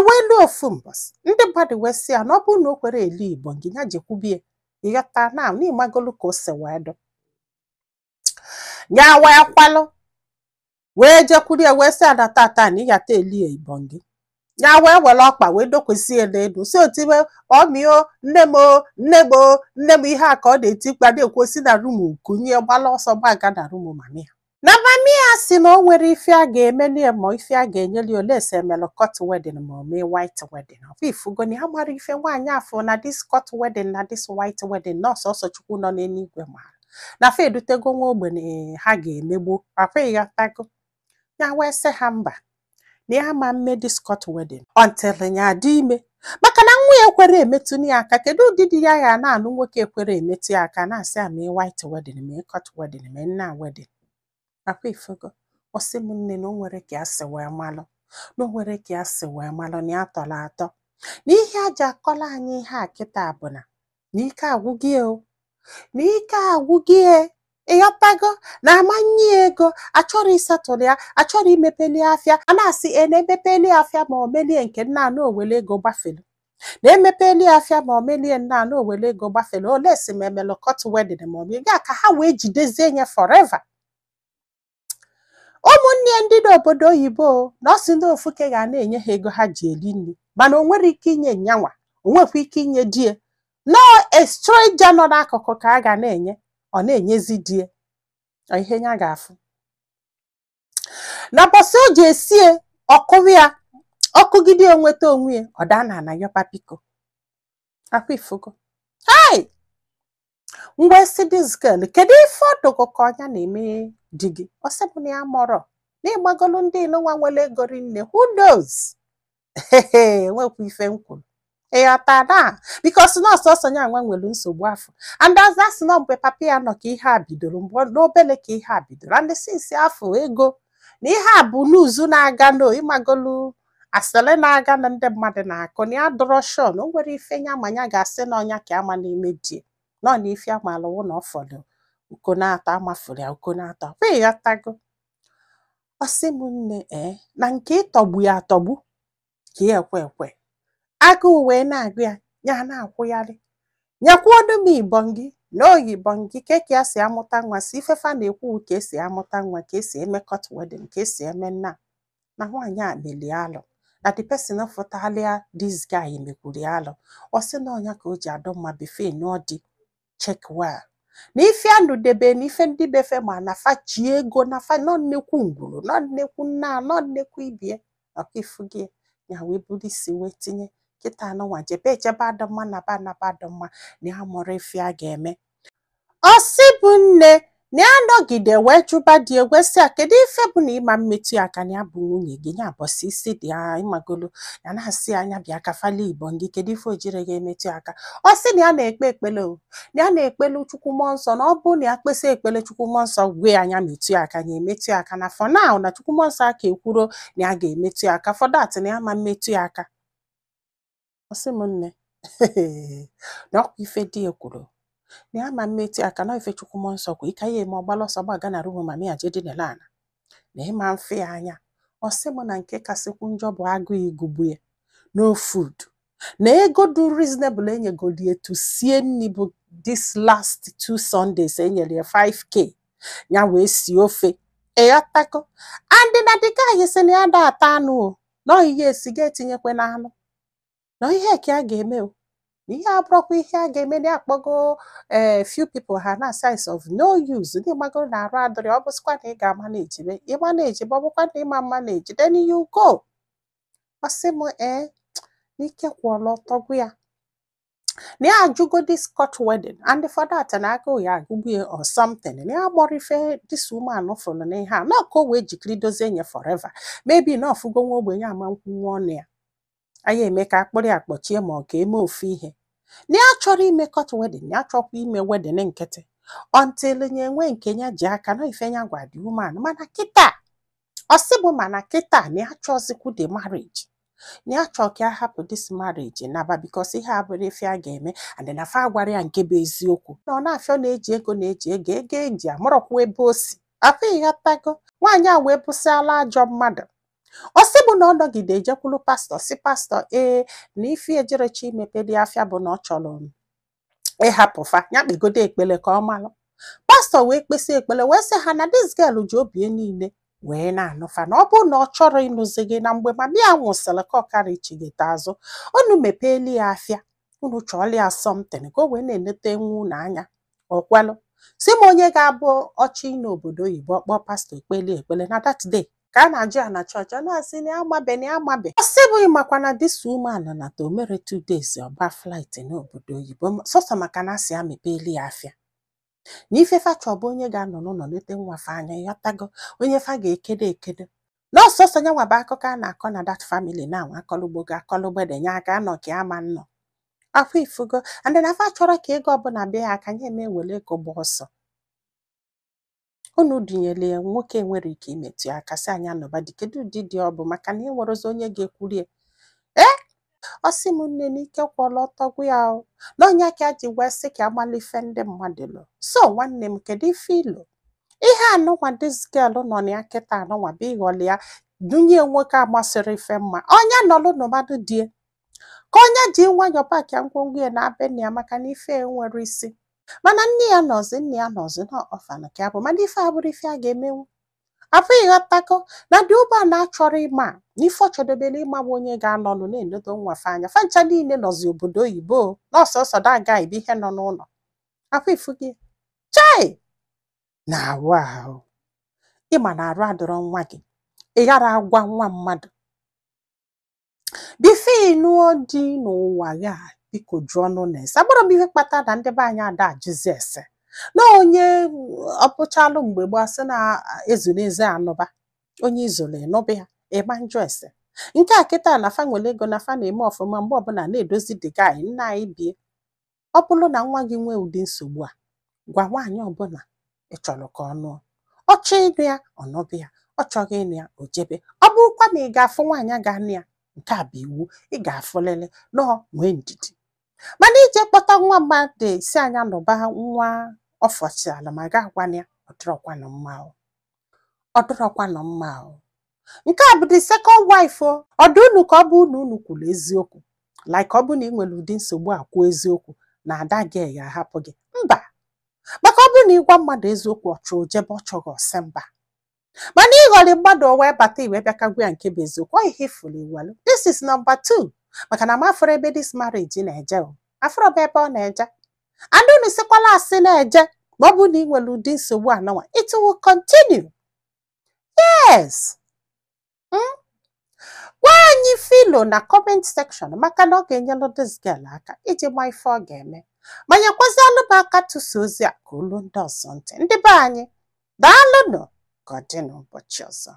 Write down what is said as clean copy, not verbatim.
Wee lụọ ofu mbọsị, ndị mmadụ wee sị ya na ọ bụrụ na o kwere eli Igbo ngị, ya jekwubie. Ịghọta na n'ịmagolu ka o si wee dụ ya, wee kwalụ wee jekwuru ya, wee sị ya na tata na ịyata eli Igbo ngị. Ya wee were ọkpa wee dokwesị ya n'elu, si otiwe ọmịo, "Nne m o, nne m o, nne m!" Ihe a ka ọ na-eti mkpa, na-ekwu si na room kunye, gbala ọsọ gbaga na room mummy ya. Na mummy ya si na o nwere ife a ga-emeli ya, ma ife a ga-enyeli ya ole ese emelụ court wedding ma o mee white wedding. Ọ bụ ifugo na ya mara ife nwaanyị afọ na this court wedding na this white wedding, na ọsọsọ Chukwu nọ n'eluigwe mara na fa edutego nwa ogbenye ha ga-emegbu akwa. Ịghọtago? Ya wee sị ha mba, na ya ma mme this court wedding until ya adị ime, maka na nwa ya ekwere emetụ ya aka. Kedu ụdị di ya ga na-anụ nwoke ekwere emetụ ya aka, na-asị ya mee white wedding, mee court wedding, mee nna wedding akwa? Ifugo? Ọsị m nne, na o nwere ka ya si wee malụ, na o nwere ka ya si wee malụ na ya tọrọ atọ, na ihe aja akọla anyị ihe a kịta bụ na ike agwụghị o, na ike agwụghị e. Ịghọtago? Na amanye ya ego, achọrọ ịsetụlụ ya, achọrọ imepeli afịa. A na-asị e na-emepeli afịa ma o melie nke nna na owele ego gbafelu, na emepeli afịa ma o melie nna na owele ego gbafelu. Ole si ma emelụ court wedding ma ọ bụ ya ka ha wee jidezie nye forever. Ụmụnne ya ndị n'obodo oyibo, na ọ sị ndị ofuke ga na-enye ha ego ha ji eri nri, mana o nwere ike inye nyanwa, o nwekwa ike inye die nọọ a stranger nọ n'akụkụ ka a ga na-enye. Ọ na-enyezi die. Ọ ihe ya ga-afụ na bọsị o ji esie ọkụrụ ya, ọkụgide enweta onwe ya, ọ daa na ana yọba biko akwa. Ifugo? Hai, ngwa, si this girl, kedu ife ọdụgụ ka ọnya na-eme di gị? Ọ sị bụ na ya mọrọ na ịgbagolu ndị nwa nwere ego rinne. Who knows? Nwekwa ife m kwuru, ịghọta na because na ọsọsọ ya nwa nwere nsogbu afọ, and as asị na mgbe papa ya nọ ka ihe a bidoro, mgbe n'obele ka ihe a bidoro, and since afọ ego na ihe a bụ n'uzu na-aga no ịmagolu asịrị na-aga na ndị mmadụ na-akụ na ya dọrọ shon. O nwere ife nya ma ya ga-asị na ọnya ka ama n'ime die nọ na ife amalụwụ na ọ fọdụ uko na-atọ amafuru ya uko na-atọ kwa. Ịghọtago? Ọ sị m nne, ee, na nke ịtọgbu ya atọgbu ka ya ekwe ekwe, agụụ wee na-agụ ya, ya na-akwụgharị nyekwuodu m ibọn gị na oyibọn gị ka ya si amụta nwa, si ifefa na-ekwu ka esi amụta nwa, ka esi eme court wedding, ka esi eme nna na nwaanyị a melie alụ, na the person fụtalịa this guy mekwuru ya alụ. Ọ sị na ọnya ka o ji adọ mma befe nụọ di, check well na ife anụdebe na ife ndị befe ma na fa chi ego na fa nọ nnekwu ngwuru, nọ nnekwu nna, nọ nnekwu ibie ọka. Ifu gị ya wee buru isi wee tinye kịta anụnwa jebe ejebe adọmma na ba anaba adọmma na ya mụrụ ife a ga-eme. Ọ sị bụ nne, na ya nọgide wee jụba di egwesị a, kedu ife bụ na ịma mmetụ ya aka na ya bụ nwunye gị ya bọsị isi dị ya ịmagolo ya na-asị anya bịa ka fala igbo gị, kedu ife o jire ga emetụ ya aka? Ọ sị na ya na-ekpe ekpele o, na ya na-ekpele Chukwu mmụọ nsọ, na ọ bụrụ na ya kpesị ekpele, Chukwu mmụọ nsọ gwe ya anya metụ ya aka, ya emetụ ya aka. Na for now, na Chukwu mmụọ nsọ aka ekwuro na ya ga-emetụ ya aka, for that na ya ma mmetụ ya aka. Ọ sị m nne, na ọkwa ife di ya kwuru na ya ma mmetụ ya aka na ife Chukwu mmụọ nsọ kwu ike ya eme, ọgbala ọsọ gbaga na room mummy ya jee dinela ala na ịma mfe ya anya. Ọ sị m na nke kasịkwu njọ bụ agụụ igugbu ya, no food, na ego dị reasonable enyegoli etu sie nri bụ this last 2 Sundays enyere ya 5K ya wee sie ofe. Ịghọtago? And na the guy sị na ya da ata anụ o, na ọ ihe esi ga etinyekwe n'anụ, na ihe ka a ga-eme o, na ihe abụrụkwa ihe a ga-eme na akpọgo ee few people ha na size of no use. Ndị gbagoro na arụ adịrị, ọ bụsịkwa na ị ga-ama na-ejebe ịma na-ejebe, ọ bụkwa na ịma mma na-eji, then you go. Ọ sị m ee, n'ike kwụọla ọtọgwu ya, na ya ajụgo this court wedding, and for that na agụụ ya agụgbu ya or something, na ya gbọrọ ife this woman fụrụ n'ihe a na ka o wee jikiri dozie nye forever. Maybe na ọfụgo nwa ogbenye ama nkwunwe ọnụ ya anyị eme ka akpụrụ ya kpọchie, ma ọ ka eme ofu ihe na ya chọrọ ime court wedding, ya chọkwa ime wedding nkịtị until ya enwe nke ya ji aka na ife ya gwa the woman. Mana kịta, ọ sị bụ mana kịta na ya chọzikwu the marriage, na ya chọọ ka a hapụ this marriage naba, because ihe a bụrụ ife a ga-eme, and na fa gwara ya nke bụ eziokwu na ọ na-afịọ na-eji ego na-eji ego ego eji amụrọkwa ebe o si afọ. Ịghọtago? Nwaanyị a wee bụsịala ajọ mmadụ. Ọ sị bụ na ọ nọgide ejekwulu pastọ, si pastọ ee na ife ejerechi imepeli afịa bụ na ọ chọrọ ịhapụ fa, ya kpegodo ekpele ka ọ malụ. Pastọ wee kpesị ekpele wee sị ha na this girl ji obi niile wee na-anụfa, na ọ bụrụ na ọ chọrọ ịnụzi gị na mgbe mami ya nwụsịrị ka ọ kara ichigete azụ, unu mepeeli ya afịa, unu chọọla ya something ka o wee na-enete nwa unu anya. O kwelụ si m onye ga-abụ ọchị n'obodo oyibo kpọọ pastọ ekpeli ekpele na that day ka a na-ajụ ya na chọọchị, ọ na-asị na ya amabe, na ya amabe. Ọ sị bụ makwa na this woman na to mere 2 days ọgba flight n'obodo oyibo sọsọ maka na asị ya mepeeli ya afịa, na ife fa chọọ bụ onye ga-anọ n'ụlọ lete nwa fa anya, ịghọtago, onye fa ga-ekedo ekedo na ọsọsọ ya nwa bụ akụkọ a na-akọ na that family na anwa akọlugbogo akọlugbede nya aka anọ ka ama nnọ afọ ifugo. And na fa chọrọ ka ego ọbụla bịa ya aka nye eme were ego gba ọsọ. Unu dunyere ya nwoke nwere ike imetụ ya aka, sị anyị anọba dị kedu ụdị dị ọ bụ maka na e nwerozi onye ga-ekwuri ya. Ee, ọ sị m nne n'ike kwọrọ ọtọgwu ya o na onye ka ji wee sị ka agbala ife ndị mmadụ lụ. So nwanne m, kedu ife ilo ihe anụnwa this girl nọ na ya kịta anụnwa bụ ịghọli ya dunye nwoke amasịrị ife mma onye nọlụ n'ụmadụ die ka onye ji nwayọọ pack ngwongwo ya na abịa ya, maka na ife nwere isi. Mana nne ya nọzi, nne ya nọzi na ọfana ka ya bụ, mana ife abụrụ ife a ga-emenwu afọ. Ịghọtago na dị ụgbọ na-achọrọ ịma na ife ọ chọdobere ịma bụ onye ga-anọnụ na-enedo nwa fa anya. Fa ncha niile nọzi obodo oyibo na ọsọsọ daga ebe ihe nọ n'ụlọ afọ ifu gị chai na arụ ahụ. Ịma na arụ adọrọ nwa gị, ị ghara agwa nwa mmadụ before ịnụọ di n'ụwa ya. Biko jụọ ọnụ na ese agbara m ihe kpatara na ndị be anyị ada ajụzi ese na onye ọpụchalụ mgbe gboo sị na ezu n'eze anụba onye izolo ịnụba ya ịma njụ ese nke a kịta na fa nwere ego na fa na-eme ọfụma mgbe ọbụla na-edozi the guy nna anyị bie. Ọ bụrụ na nwa gị nwee ụdị nsogbu a, gwa nwaanyị ọbụla ị chọrọ ka ọ nụọ. Ọ chọọ ịnụ ya, ọ nụbụ ya. Ọ chọghị ịnụ ya, o jebe. Ọ bụrụkwa ma ị ga-afụ nwaanyị ga-anụ ya, nke a bụ iwu ị ga-afụlịlị nọọ. Nwee ndidi, mana ije kpọta nwa mmadụ si anya nụba nwa ọfọchiala ma ga agwana ya, ọ dịrọkwanụ mma o, ọ dịrọkwanụ mma o. Nke a bụ the second wife o. Ọ dị unu ka ọ bụ unu unu kwuru eziokwu, like ọ bụ na ị nwere ụdị nsogbu a, kwuo eziokwu na ada gị ga-ahapụ gị. Mba, maka ọ bụrụ na ịgwa mmadụ eziokwu, ọ chọọ ojebe, ọ chọghị ọsị mba. Mana ịghọrị mmadụ o wee bata iwe bịa ka gwa ya nke bụ eziokwu, ọ ihe ifuru iwelu. This is number two, maka na m afọrọ ebe this marriage na-eje o, afọrọ m ebe ọ na-eje. And unu sịkwala asị na-eje, ma ọ bụrụ na ị nwere ụdị nsogbu anọnwa, it will continue. Yes. Gwa anyị filo na comment section, maka na ọ ga-enyelụ this girl aka iji gba ife ọ ga-eme, ma nyekwazialụ m aka tụsa ozi a ka olu ndị ọzọ ntị. Ndị be anyị, daalụnụ. Ka ọ dị n'ụbọchị ọzọ.